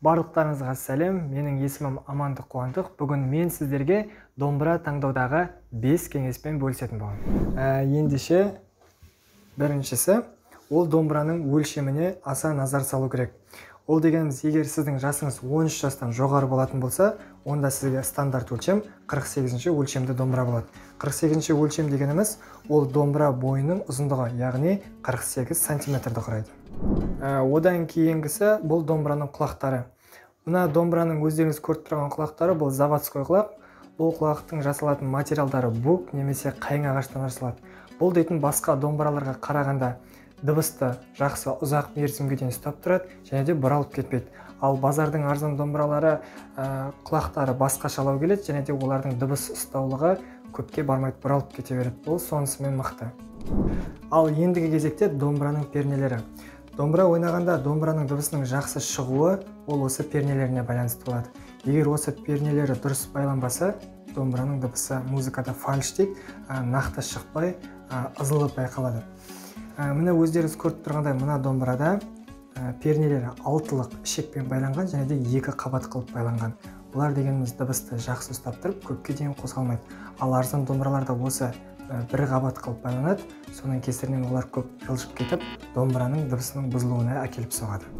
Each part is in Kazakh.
Барлықтарыңызға сәлем, менің есімім Амандық Қуандық. Бүгін мен сіздерге домбыра таңдаудағы 5 кеңеспен бөлісетін боламын. Ендеше, біріншісі, ол домбыраның өлшеміне аса назар салу керек. Ол дегеніміз, егер сіздің жасыңыз 13 жастан жоғары болатын болса, онда сізге стандарт өлшем 48-ші өлшемді домбыра болады. 48-ші өлшем дегеніміз, ол домбыра бойының ұзындығы, яғни 48 сантиметрді құрайды. Одан кейінгісі, бұл домбыраның құлақтары. Мына домбыраның өздеріңіз көріп тұрған құлақтары, бұл заводской құлақ. Бұл құлақтың жасалатын материалдары бук немесе қайың ағаштан жасалады. Бұл дейтін басқа домбыраларға қарағанда дыбысты жақсы ұзақ мерзімге дейін ұстап тұрады және де бұралып кетпейді. Ал базардың арзан домбыралары құлақтары басқашалау келеді және де олардың дыбыс ұстаулығы көпке бармайды, бұралып кете береді. Бұл сонысымен мықты. Ал ендігі кезекте домбыраның пернелері. Домбыра ойнағанда домбыраның дыбысының жақсы шығуы ол осы пернелеріне байланысты болады. Егер осы пернелері дұрыс байланбаса, домбыраның дыбысы музыкада фальш дейді, нақты шықпай, ызылы байқалады. Міне өздеріңіз көріп тұрғандай, мына домбырада пернелері алтылық ішекпен байланған және де екі қабат қылып байланған. Бұлар дегеніміз дыбысты жақсы ұстап тұрып, көпке дейін қозғалмайды. Ал арзан домбыраларда осы бір қабат қылып байланады, соның кесірінен олар көп жылжып кетіп, домбыраның дыбысының бұзылуына әкеліп соғады.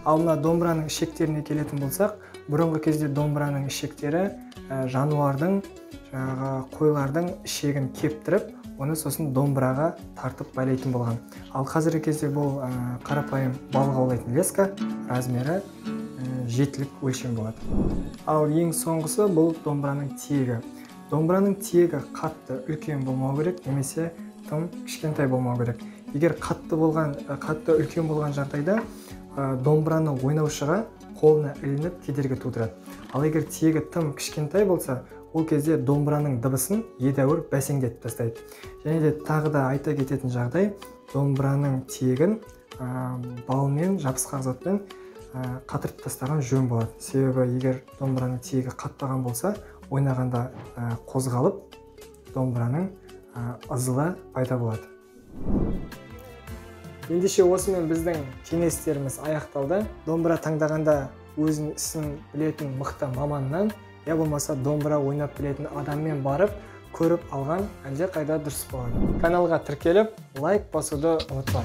Ал мына домбыраның ішектеріне келетін болсақ, бұрынғы кезде домбыраның ішектері жануардың, жаңағы қойлардың ішегін кептіріп, оны сосын домбыраға тартып байлайтын болған. Ал қазіргі кезде бұл қарапайым балық аулайтын леска, размері жетілік өлшем болады. Ал ең соңғысы бұл домбыраның тиегі. Домбыраның тиегі қатты үлкен болмау керек немесе тым кішкентай болмау керек. Егер қатты үлкен болған жағдайда домбыраны ойнаушыға қолына ілініп кедергі тудырады. Ал егер тиегі тым кішкентай болса, ол кезде домбыраның дыбысын едәуір бәсеңдетіп тастайды. Және де тағы да айта кететін жағдай, домбыраның тиегін балмен, жабысқақ затпен қатырып тастаған жөн болады. Себебі егер домбыраның тиегі қатпаған болса, ойнағанда қозғалып, домбыраның ызылы пайда болады. Ендеше осымен біздің кеңестеріміз аяқталды. Домбыра таңдағанда өзінің ісін білетін мықты маманнан, я болмаса домбыра ойнап білетін адаммен барып, көріп алған әлде қайда дұрыс болады. Каналға тіркеліп, лайк басуды ұмытпа.